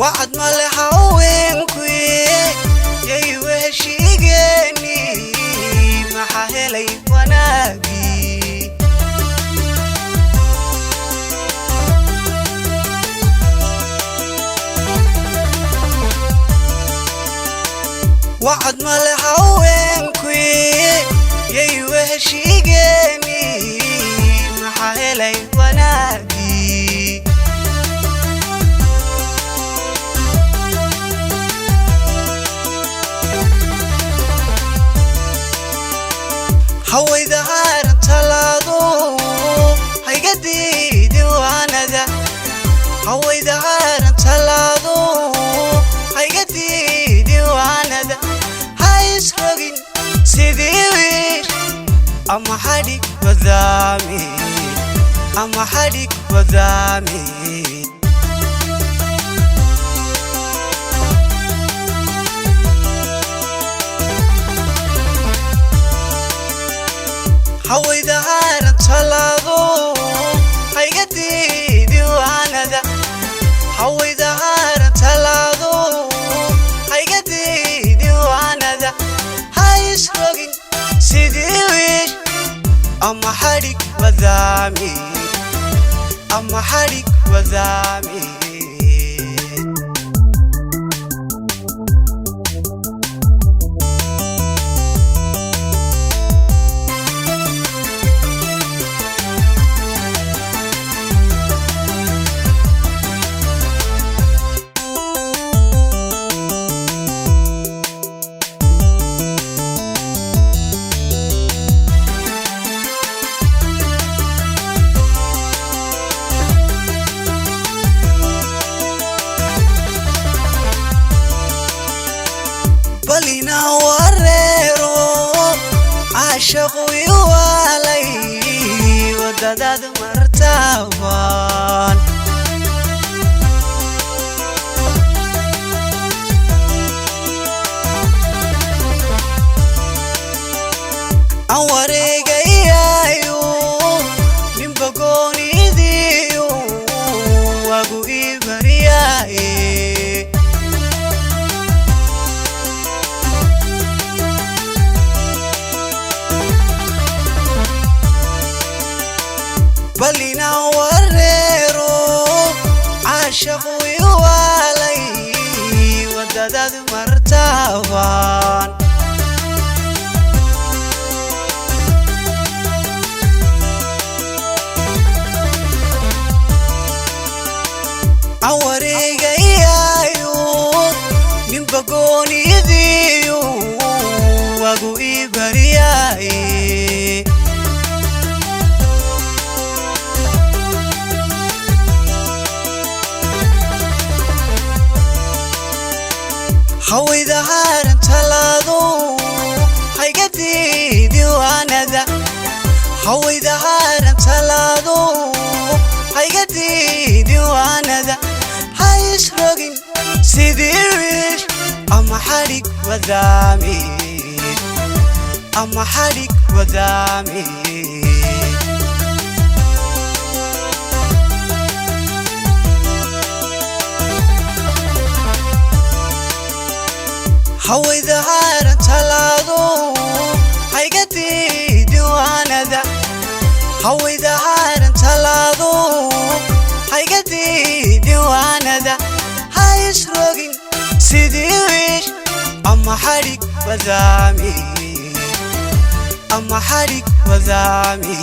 Wacad male haweenkuye, yay weheshigeeni, maxaa helay wanaagii? Wacad male haweenkuye, yay weheshigeeni, maxaa helay wanaagii? Hawayda haaran talaado, hayga diidin waanada. Hawayda haaran talaado, hayga diidin waanada. Ha isrogin sidii wiil ama xadhig wadaami, ama xadhig wadaami. Hawayda haaran talaado, hayga diidin waanada. Hawayda haaran talaado, hayga diidin waanada. Ha isrogin sidii wiil ama xadhig wadaami, ama xadhig wadaami. Balina wareero caashaqu iwaalay, wadadaad martaabaan. Aan wareegayaayo ninba goonidiyo, wagu ii baryaaye. Balina wareero caashaqu iwaalay, wadadaad martaabaan. Aan wareegayaayo ninba goonidiyo, wagu ii baryaaye. Hawayda haaran talaado, hayga diidin waanada. Hawayda haaran talaado, hayga diidin waanada. Ha isrogin sidii wiil ama xadhig wadaami, ama xadhig wadaami. Hawayda haaran talaado, hayga diidin waanada. Hawayda haaran talaado, hayga diidin waanada. Ha isrogin sidii wiil ama xadhig wadaami, ama xadhig wadaami.